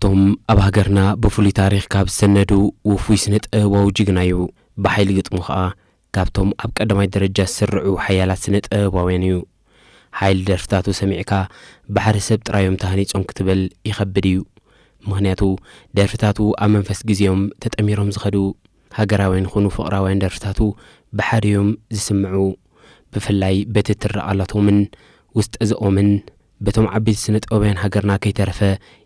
ካብቶም ኣብ ሃገርና ብፍሉይ ታሪኽ ካብ ዝሰነዱ ውፉይ ስነ ጥበባዊ ጅግና እዩ። ብሓይሊ ግጥሙ ኸኣ ካብቶም ኣብ ቀዳማይ ደረጃ ዝስርዑ ሓያላት ስነ ጥበባውያን እዩ። ሓይሊ ደርፍታቱ ሰሚዕካ ባሕሪ ሰብ ጥራዮም ተሃኒጾም ክትብል ይኸብድ እዩ። ምኽንያቱ ደርፍታቱ ኣብ መንፈስ ግዜኦም ተጠሚሮም ዝኸዱ ሃገራውያን ይኹኑ ፍቕራውያን ደርፍታቱ ብሓደ እዮም ዝስምዑ። ብፍላይ በቲ ትረኣ ኣላቶምን ውስጠ ዘኦምን በቶም ዓበይቲ ስነ ጥበባውያን ሃገርና ከይተረፈ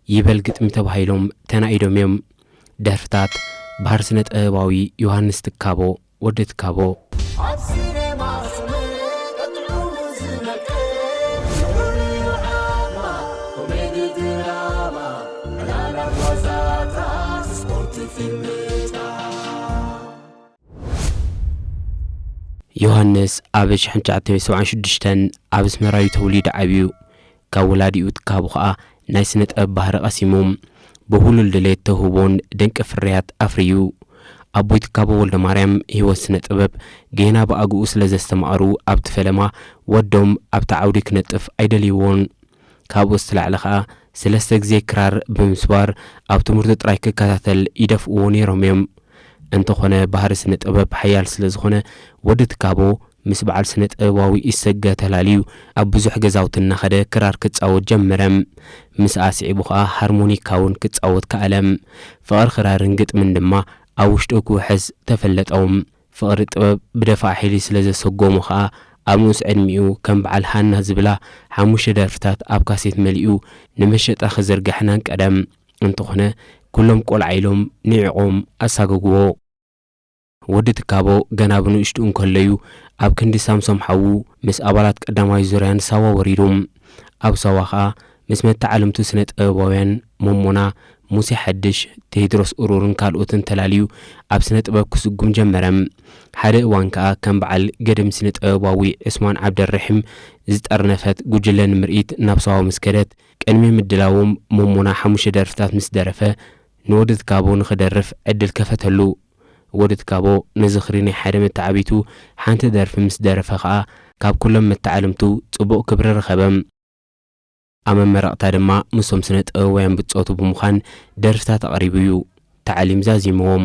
ይበል ግጥሚ ተባሂሎም ተናኢዶም እዮም። ደርፍታት ባህር ስነ ጥበባዊ ዮሃንስ ትካቦ፣ ወዲ ትካቦ። ኣብ ሲኔማ ስምዒት ጥዑም ዝነቅል፣ ፍቕሪ ዓማ፣ ኮሜዲ ድራማ፣ ዕላላት ዋዛታት፣ ስፖርት ፊልምታት። ዮሃንስ ኣብ ሽሕን ትሽዓተ ሚእትን ሰብዓን ሽዱሽተን ኣብ ኣስመራ እዩ ተወሊዱ ዓብዩ። ካብ ወላዲኡ ትካቦ ኸኣ ናይ ስነ ጥበብ ባህሪ ቀሲሙ። ብህሉል ድሌት ተውህቦን ድንቂ ፍርያት ኣፍርዩ። ኣቦይ ትካቦ ወልደማርያም ህይወት ስነ ጥበብ ጌና ብኣግኡ ስለ ዘስተማቐሩ ኣብቲ ፈለማ ወዶም ኣብቲ ዓውዲ ክነጥፍ ኣይደልይዎን። ካብኡ ዝተላዕለ ኸኣ ሰለስተ ግዜ ክራር ብምስባር ኣብ ትምህርቱ ጥራይ ክከታተል ይደፍእዎ ነይሮም እዮም። እንተኾነ ባህሪ ስነ ጥበብ ሓያል ስለ ዝኾነ ወዲ ትካቦ ምስ በዓል ስነ ጥበባዊ ኢሰገ ተላልዩ ኣብ ብዙሕ ገዛውቲ እናኸደ ክራር ክጻወት ጀመረ። ምስኣ ስዒቡ ኸኣ ሃርሞኒካ እውን ክጻወት ከኣለ። ፍቕሪ ክራርን ግጥምን ድማ ኣብ ውሽጡ ክውሕዝ ተፈለጦም። ፍቕሪ ጥበብ ብደፋ ሓይሊ ስለ ዘሰጎሞ ኸኣ ኣብ ንኡስ ዕድሚኡ ከም በዓል ሃና ዝብላ ሓሙሽተ ደርፍታት ኣብ ካሴት መሊኡ ንመሸጣ ክዝርግሐን ኣንቀደም። እንተኾነ ኩሎም ቆልዓ ኢሎም ንዒቖም ኣሳገግዎ። ወዲ ትካቦ ገና ብንእሽቱ እንከሎዩ ኣብ ክንዲ ሳምሶም ሓዉ ምስ ኣባላት ቀዳማይ ዙርያን ሳዋ ወሪዱ። ኣብ ሳዋ ኸኣ ምስ መተዓልምቱ ስነ ጥበባውያን ሞሞና፣ ሙሴ ሓድሽ፣ ቴድሮስ እሩርን ካልኦትን ተላልዩ ኣብ ስነ ጥበብ ክስጉም ጀመረ። ሓደ እዋን ከኣ ከም በዓል ገድም ስነ ጥበባዊ ዑስማን ዓብደልረሒም ዝጠርነፈት ጉጅለ ንምርኢት ናብ ሳዋ ምስ ከደት፣ ቅድሚ ምድላዎም ሞሞና ሓሙሽተ ደርፍታት ምስ ደረፈ፣ ንወዲ ትካቦ ንኽደርፍ ዕድል ከፈተሉ። ወዲ ትካቦ ንዝኽሪ ናይ ሓደ መተዓቢቱ ሓንቲ ደርፊ ምስ ደረፈ ኸኣ፣ ካብ ኩሎም መተዓልምቱ ጽቡቕ ክብሪ ረኸበ። ኣብ መመረቕታ ድማ ምስቶም ስነ ጥበባውያን ብጾቱ ብምዃን ደርፍታት ኣቕሪቡ እዩ። ታዕሊም ዛዚምዎም።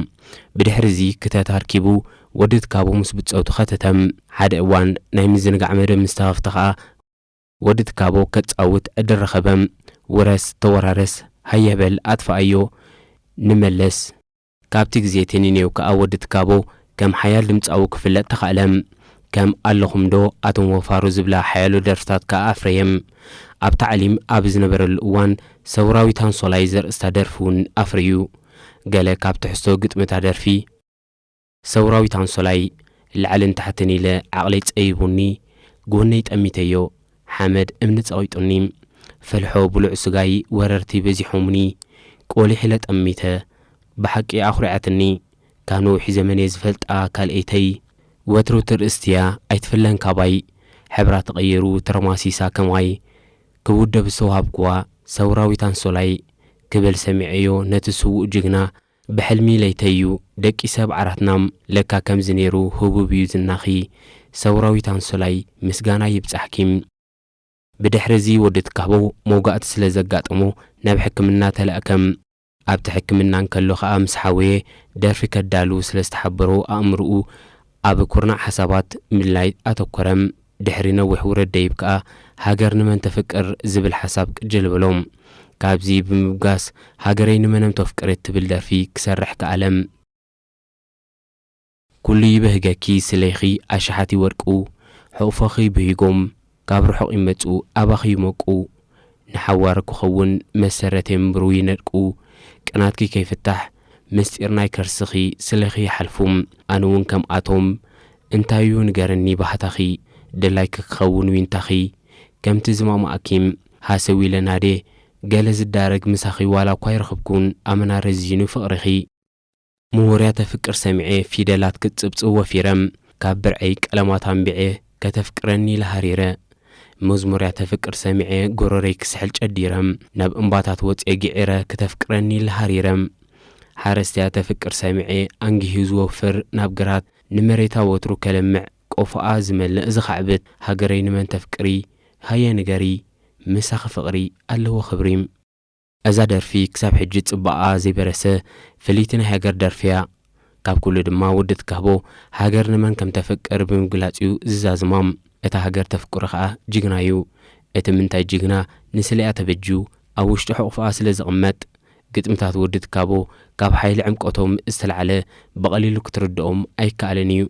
ብድሕሪ እዚ ክተት ኣርኪቡ ወዲ ትካቦ ምስ ብጾቱ ከተተ። ሓደ እዋን ናይ ምዝንጋዕ መደብ ምስ ተኸፍተ ኸኣ ወዲ ትካቦ ከጻውት ዕድል ረኸበ። ውረስ ተወራረስ ሃየ በል ኣጥፍኣዮ ንመለስ። ካብቲ ግዜ ቴኒኔው ከኣ ወዲ ትካቦ ከም ሓያል ድምጻዊ ክፍለጥ ተኻእለ። ከም ኣለኹምዶ ኣቶም ወፋሩ ዝብላ ሓያሎ ደርፍታት ከኣ ኣፍረየ። ኣብ ታዕሊም ኣብ ዝነበረሉ እዋን ሰውራዊት ኣንሶላይ ዘርእስታ ደርፊ እውን ኣፍርዩ። ገለ ካብ ትሕዝቶ ግጥምታ ደርፊ፣ ሰውራዊት ኣንሶላይ ላዕልን ታሕትን ኢለ ዓቕለይ ጸይቡኒ፣ ጎነይ ጠሚተዮ ሓመድ እምኒ ጸቒጡኒ፣ ፈልሖ ብሉዕ ስጋይ ወረርቲ በዚሖምኒ፣ ቆሊሕ ኢለ ጠሚተ ብሓቂ ኣኹሪዓትኒ፣ ካብ ነዊሕ ዘመን እየ ዝፈልጣ ካልኤተይ፣ ወትሩ ትርእስቲ እያ ኣይትፍለን ካባይ፣ ሕብራ ተቐይሩ ተረማሲሳ ከማይ፣ ክውደብ ዝተዋሃብክዋ ሰውራዊት ኣንሶላይ፣ ክብል ሰሚዐዮ ነቲ ስዉእ ጅግና፣ ብሕልሚ ለይተይ'ዩ ደቂሰ ኣብ ዓራትና፣ ለካ ከምዚ ነይሩ ህቡብ'ዩ ዝናኺ፣ ሰውራዊት ኣንሶላይ ምስጋና ይብጻሕኪ። ብድሕሪ እዚ ወዲ ትካቦ መውጋእቲ ስለ ዘጋጠሞ ናብ ሕክምና ተላእከ። ኣብቲ ሕክምና እንከሎ ኸኣ ምስ ሓወየ ደርፊ ከዳሉ ስለ ዝተሓበሮ ኣእምርኡ ኣብ ኩርናዕ ሓሳባት ምልላይ ኣተኮረ። ድሕሪ ነዊሕ ውረድ ደይብ ከኣ ሃገር ንመን ተፍቅር ዝብል ሓሳብ ቅጅል በሎ። ካብዚ ብምብጋስ ሃገረይ ንመን እም ተፍቅር እትብል ደርፊ ክሰርሕ ከኣለ። ኩሉ ይብህገኪ ስሌኺ ኣሽሓት ይወድቁ፣ ሕቑፎኺ ብሂጎም ካብ ርሑቕ ይመጹ ኣባኺ ይመቁ። ንሓዋር ክኸውን መሰረት የንብሩ ይነድቁ፣ ቅናትኪ ከይፍታሕ ምስጢር ናይ ከርስኺ ስሌኺ ይሓልፉ። ኣነ እውን ከምኣቶም እንታዩ ንገርኒ ባህታኺ፣ ደላይኪ ክኸውን ዊንታኺ። ከምቲ ዝማማኣኪም ሃሰው ኢለ ናዴ፣ ገለ ዝዳረግ ምሳኺ ዋላ እኳ ኣይረኸብኩን ኣመና ረዚኑ ፍቕርኺ። ምሁርያ ተፍቅር ሰሚዐ ፊደላት ክጽብጽብ ወፊረ፣ ካብ ብርዐይ ቀለማት ኣንቢዐ ከተፍቅረኒ ኢለ ሃሪረ። መዝሙርያ ተፍቅር ሰሚዐ ጎረረይ ክስሕል ጨዲረ፣ ናብ እምባታት ወጽየ ግዒረ ክተፍቅረኒ ኢለ ሃሪረ። ሓረስትያ ተፍቅር ሰሚዐ ኣንጊሁ ዝወፍር ናብ ግራት ንመሬታ ወትሩ ከለምዕ ቆፎኣ ዝመልእ ዝኻዕብት ሃገረይ ንመን ተፍቅሪ ሃየ ንገሪ ምሳኺ ፍቕሪ ኣለዎ ክብሪ። እዛ ደርፊ ክሳብ ሕጂ ጽባቐኣ ዘይበረሰ ፍልይቲ ናይ ሃገር ደርፊ እያ። ካብ ኩሉ ድማ ወዲ ትካቦ ሃገር ንመን ከም ተፍቅር ብምግላጽ እዩ ዝዛዝማ። እታ ሃገር ተፍቅሮ ከኣ ጅግና እዩ። እቲ ምንታይ ጅግና ንስለያ ተበጅዩ ኣብ ውሽጢ ሕቑፍኣ ስለ ዝቕመጥ፣ ግጥምታት ወዲ ትካቦ ካብ ሓይሊ ዕምቆቶም ዝተላዕለ ብቐሊሉ ክትርድኦም ኣይከኣልን እዩ።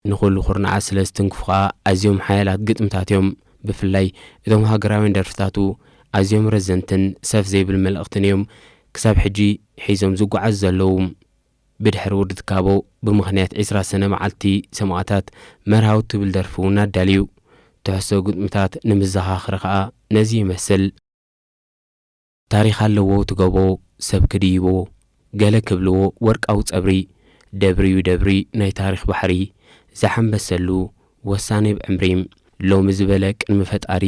ንኹሉ ኩርናዓት ስለ ዝትንክፉ ከኣ ኣዝዮም ሓያላት ግጥምታት እዮም። ብፍላይ እቶም ሃገራውያን ደርፍታቱ ኣዝዮም ረዘንትን ሰፍ ዘይብል መልእኽትን እዮም ክሳብ ሕጂ ሒዞም ዝጓዓዙ ዘለዉ። ብድሕሪ ወዲ ትካቦ ብምኽንያት ዕስራ ሰነ መዓልቲ ሰማእታት መርሃዊ ትብል ደርፊ እውን ኣዳልዩ። ትሕዝቶ ግጥምታት ንምዘኻኽሪ ከኣ ነዚ ይመስል። ታሪኽ ኣለዎ ትገቦ ሰብ ክድይቦ፣ ገለ ክብልዎ ወርቃዊ ጸብሪ፣ ደብሪዩ ደብሪ ናይ ታሪኽ ባሕሪ፣ ዝሓንበሰሉ ወሳኔ ብዕምሪ። ሎሚ ዝበለ ቅድሚ ፈጣሪ፣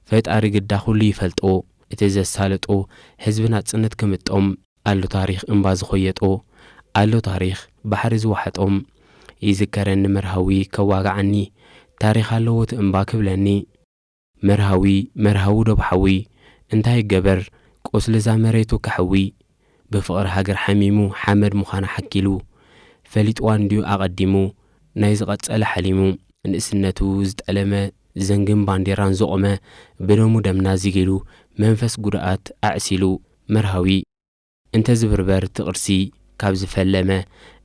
ፈጣሪ ግዳ ኩሉ ይፈልጦ። እቲ ዘሳልጦ ህዝቢ ናጽነት ክምጦም፣ ኣሎ ታሪኽ እምባ ዝኾየጦ፣ ኣሎ ታሪኽ ባሕሪ ዝወሓጦም። ይዝከረኒ መርሃዊ ከዋግዓኒ፣ ታሪኽ ኣለዎ እቲ እምባ ክብለኒ። መርሃዊ፣ መርሃዊ ዶብ ሓዊ፣ እንታይ ይገበር ቁስሊ እዛ መሬቱ ከሕዊ። ብፍቕሪ ሃገር ሓሚሙ ሓመድ ምዃና ሓኪሉ፣ ፈሊጥዋ እንድዩ ኣቐዲሙ፣ ናይ ዝቐጸለ ሓሊሙ። ንእስነቱ ዝጠለመ ዘንግን ባንዴራን ዘቖመ፣ ብደሙ ደምና ዚጊሉ፣ መንፈስ ጉድኣት ኣዕሲሉ። መርሃዊ፣ እንተ ዝብርበር እቲ ቅርሲ ካብ ዝፈለመ፣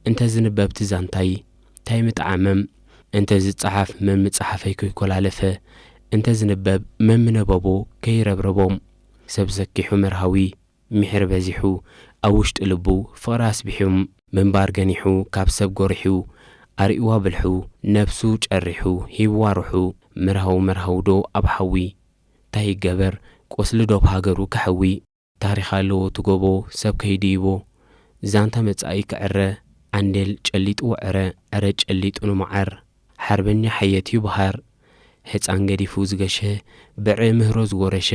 እንተ ዝንበብ እቲ ዛንታይ ታይ ምጠዓመም፣ እንተ ዝጸሓፍ መምጽሓፈይ ከይኮላለፈ፣ እንተ ዝንበብ መምነበቦ ከይረብረቦም። ሰብ ሰኪሑ መርሃዊ፣ ሚሒር በዚሑ ኣብ ውሽጢ ልቡ ፍቕሪ ኣስቢሑ። ምንባር ገኒሑ ካብ ሰብ ጎሪሑ፣ ኣርእይዋ ብልሑ ነብሱ ጨሪሑ ሂብዋ ሩሑ። መርሃዊ መርሃዊ ዶ ኣብ ሓዊ፣ ታይ ይገበር ቁስሊ ዶብ ሃገሩ ከሕዊ። ታሪኽ ኣለዎ ትጎቦ ሰብ ከይድይቦ፣ ዛንታ መጻኢ ክዕረ፣ ዓንዴል ጨሊጥዎ ዕረ፣ ዕረ ጨሊጡ ንመዓር። ሓርበኛ ሓየት እዩ በሃር፣ ህጻን ገዲፉ ዝገሸ፣ ብዕረ ምህሮ ዝጎረሸ፣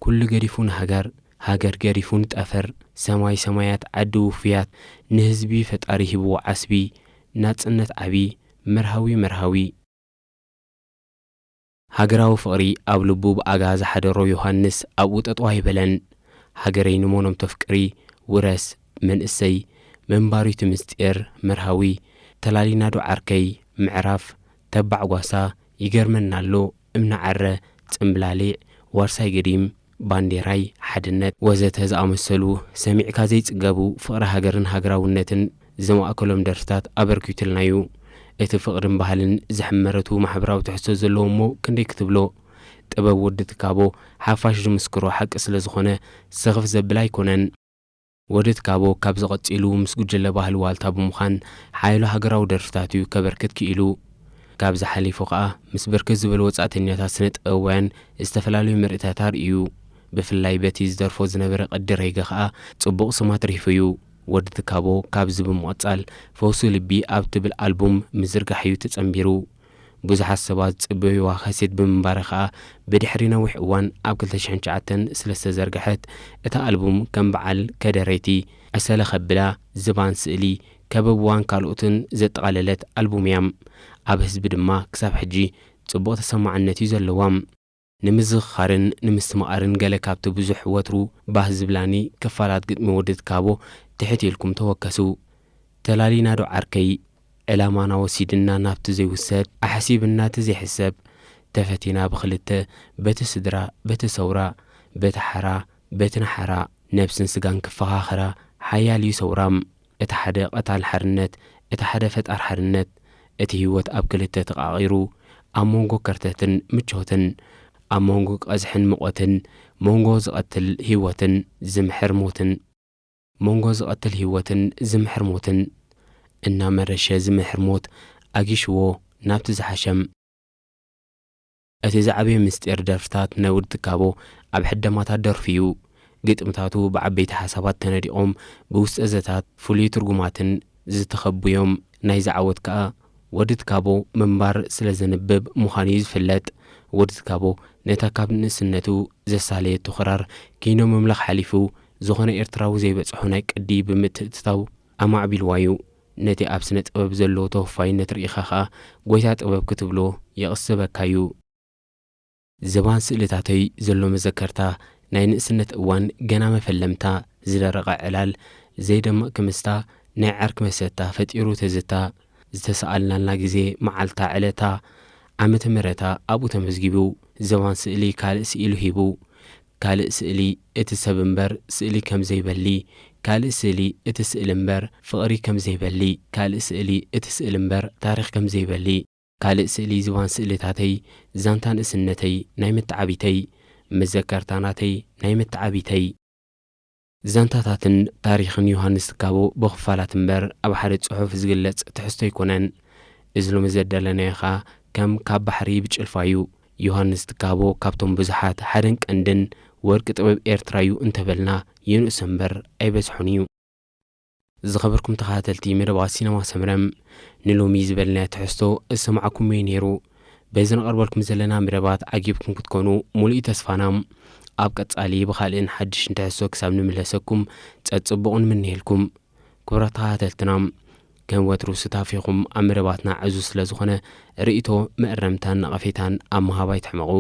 ኩሉ ገዲፉ ንሃገር፣ ሃገር ገዲፉ ንጠፈር፣ ሰማይ ሰማያት ዓዲ ውፉያት፣ ንህዝቢ ፈጣሪ ሂብዎ ዓስቢ፣ ናጽነት ዓቢ፣ መርሃዊ መርሃዊ። ሃገራዊ ፍቕሪ ኣብ ልቡ ብኣጋ ዝሓደሮ ዮሃንስ ኣብኡ ጠጠው ኣይበለን። ሃገረይ ንመኖም ተፍቅሪ፣ ውረስ፣ መንእሰይ፣ መንባሪቱ ምስጢር፣ መርሃዊ፣ ተላሊና ዶ ዓርከይ፣ ምዕራፍ፣ ተባዕ ጓሳ፣ ይገርመና ኣሎ፣ እምኒ ዓረ፣ ጽምብላሊዕ፣ ዋርሳይ ገዲም፣ ባንዴራይ፣ ሓድነት፣ ወዘተ ዝኣመሰሉ ሰሚዕካ ዘይጽገቡ ፍቕሪ ሃገርን ሃገራውነትን ዝማእከሎም ደርፍታት ኣበርኪቱልና እዩ። እቲ ፍቕርን ባህልን ዝሕመረቱ ማሕበራዊ ትሕዝቶ ዘለዎ እሞ ክንደይ ክትብሎ። ጥበብ ወዲ ትካቦ ሓፋሽ ዝምስክሮ ሓቂ ስለ ዝኾነ ስኽፍ ዘብል ኣይኮነን። ወዲ ትካቦ ካብዚ ቀጺሉ ምስ ጉጅለ ባህሊ ዋልታ ብምዃን ሓያሎ ሃገራዊ ደርፍታት እዩ ከበርክት ክኢሉ። ካብዚ ሓሊፉ ከኣ ምስ ብርክት ዝበሉ ወጻእተኛታት ስነ ጥበባውያን ዝተፈላለዩ ምርኢታት ኣርእዩ። ብፍላይ በቲ ዝደርፎ ዝነበረ ቅዲ ሬገ ከኣ ጽቡቕ ስም ኣትሪፉ እዩ። ወዲ ትካቦ ካብዚ ብምቕጻል ፈውሲ ልቢ ኣብ ትብል ኣልቡም ምዝርጋሕ እዩ ተጸንቢሩ። ብዙሓት ሰባት ዝጽበይዋ ካሴት ብምንባራ ከኣ ብድሕሪ ነዊሕ እዋን ኣብ ክልተ ሽሕን ትሽዓተን ስለ ዝተዘርግሐት እታ ኣልቡም ከም በዓል ከደረይቲ ዕሰለ ከብላ ዝባን ስእሊ ከበብዋን ካልኦትን ዘጠቓለለት ኣልቡም እያ። ኣብ ህዝቢ ድማ ክሳብ ሕጂ ጽቡቕ ተሰማዕነት እዩ ዘለዋ። ንምዝኽኻርን ንምስትምቓርን ገለ ካብቲ ብዙሕ ወትሩ ባህ ዝብላኒ ክፋላት ግጥሚ ወዲ ትካቦ ትሕት ኢልኩም ተወከሱ። ተላሊና ዶ ዓርከይ፣ ዕላማና ወሲድና ናብቲ ዘይውሰድ፣ ኣሕሲብና እቲ ዘይሕሰብ፣ ተፈቲና ብኽልተ፣ በቲ ስድራ፣ በቲ ሰውራ፣ በቲ ሓራ፣ በቲ ንሓራ፣ ነብስን ስጋን ክፈኻኸራ፣ ሓያል እዩ ሰውራ። እቲ ሓደ ቀታል ሓርነት፣ እቲ ሓደ ፈጣር ሓርነት፣ እቲ ህይወት ኣብ ክልተ ተቓቒሩ፣ ኣብ መንጎ ከርተትን ምቾትን፣ ኣብ መንጎ ቀዝሕን ሙቐትን፣ መንጎ ዝቐትል ህይወትን ዝምሕር ሞትን፣ መንጎ ዝቐትል ህይወትን ዝምሕር ሞትን፣ እናመረሸ ዝምሕር ሞት ኣጊሽዎ ናብቲ ዝሓሸም። እቲ ዝዓበየ ምስጢር ደርፍታት ናይ ወዲ ትካቦ ኣብ ሕደማታት ደርፉ እዩ። ግጥምታቱ ብዓበይቲ ሓሳባት ተነዲቖም ብውስጠ ዘታት ፍሉይ ትርጉማትን ዝተኸቡ እዮም። ናይዚ ዓወት ከኣ ወዲ ትካቦ ምንባር ስለ ዘንብብ ምዃኑ እዩ ዝፍለጥ። ወዲ ትካቦ ነታ ካብ ንእስነቱ ዘሳለየቶ ክራር ኪኖ ምምላኽ ሓሊፉ፣ ዝኾነ ኤርትራዊ ዘይበጽሖ ናይ ቅዲ ብምትእትታው ኣማዕቢልዋ እዩ። ነቲ ኣብ ስነ ጥበብ ዘለዎ ተወፋይነት ርኢኻ ኸኣ ጎይታ ጥበብ ክትብሎ የቕስበካ እዩ። ዝባን ስእልታተይ ዘሎ መዘከርታ ናይ ንእስነት እዋን ገና መፈለምታ፣ ዝደረቐ ዕላል፣ ዘይደምቕ ክምስታ፣ ናይ ዓርኪ መሰታ ፈጢሩ ትዝታ፣ ዝተሰኣልናልና ግዜ፣ መዓልታ፣ ዕለታ፣ ዓመተ ምሕረታ ኣብኡ ተመዝጊቡ፣ ዘባን ስእሊ ካልእ ስኢሉ ሂቡ። ካልእ ስእሊ እቲ ሰብ እምበር ስእሊ ከም ዘይበሊ፣ ካልእ ስእሊ እቲ ስእሊ እምበር ፍቕሪ ከም ዘይበሊ፣ ካልእ ስእሊ እቲ ስእሊ እምበር ታሪኽ ከም ዘይበሊ፣ ካልእ ስእሊ ዝባን ስእልታተይ፣ ዛንታ ንእስነተይ፣ ናይ መተዓቢተይ፣ መዘከርታ ናተይ፣ ናይ መተዓቢተይ። ዛንታታትን ታሪኽን ዮሃንስ ትካቦ ብኽፋላት እምበር ኣብ ሓደ ጽሑፍ ዝግለጽ ትሕዝቶ ኣይኮነን። እዚ ሎሚ ዘዳለናዮ ኸኣ ከም ካብ ባሕሪ ብጭልፋ እዩ። ዮሃንስ ትካቦ ካብቶም ብዙሓት ሓደን ቀንድን ወርቂ ጥበብ ኤርትራ እዩ እንተበልና የንእሶ እምበር ኣይበዝሖን እዩ። ዝኸበርኩም ተኸታተልቲ መደባት ሲነማ ሰምረም፣ ንሎሚ ዝበልናዮ ትሕዝቶ ዝሰማዕኩምዎ እዩ ነይሩ። በዚ ነቕርበልኩም ዘለና መደባት ዓጊብኩም ክትኮኑ ሙሉእ ተስፋና። ኣብ ቀጻሊ ብኻልእን ሓድሽን ትሕዝቶ ክሳብ ንምለሰኩም ጸጽቡቕ ንምነየልኩም። ክቡራት ተኸታተልትና፣ ከም ወትሩ ሱታፌኹም ኣብ መደባትና ዕዙዝ ስለ ዝኾነ ርእይቶ፣ መእረምታን ነቐፌታን ኣብ ምሃብ ኣይትሕመቑ።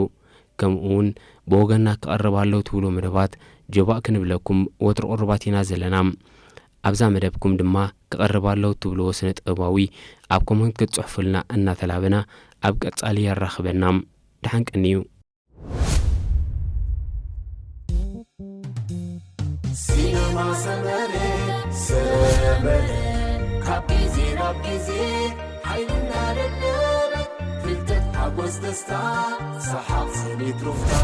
ከምኡ እውን ብወገንና ክቐርብ ኣለዎ ትብሎ መደባት ጆባእ ክንብለኩም ወትሩ ቅሩባት ኢና ዘለና። ኣብዛ መደብኩም ድማ ክቐርብ ኣለዎ ትብልዎ ስነ ጥበባዊ ኣብ ኮመንት ክትጽሕፉልና እናተላበና ኣብ ቀጻሊ የራኽበና። ደሓን ቀንዩ። ሲነማ ሰመረ ሰመረ ካብ ግዜ ናብ ግዜ ሓይሉ እናደለበ ፍልጠት ሓጎስ ደስታ ሰሓቕ ስኒት ሩፍታ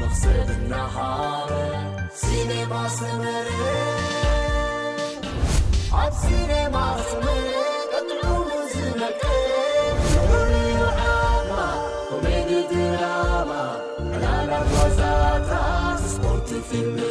መኽሰብ እናሃበ ሲነማ ሰመረ ኣብ ሲነማ ሰመረ ቀጥዑሙ ዝነቀ ፍቕሪ ዓማ ኮሜዲ ድራማ ዕላላት ዋዛታት ስፖርት ፊልም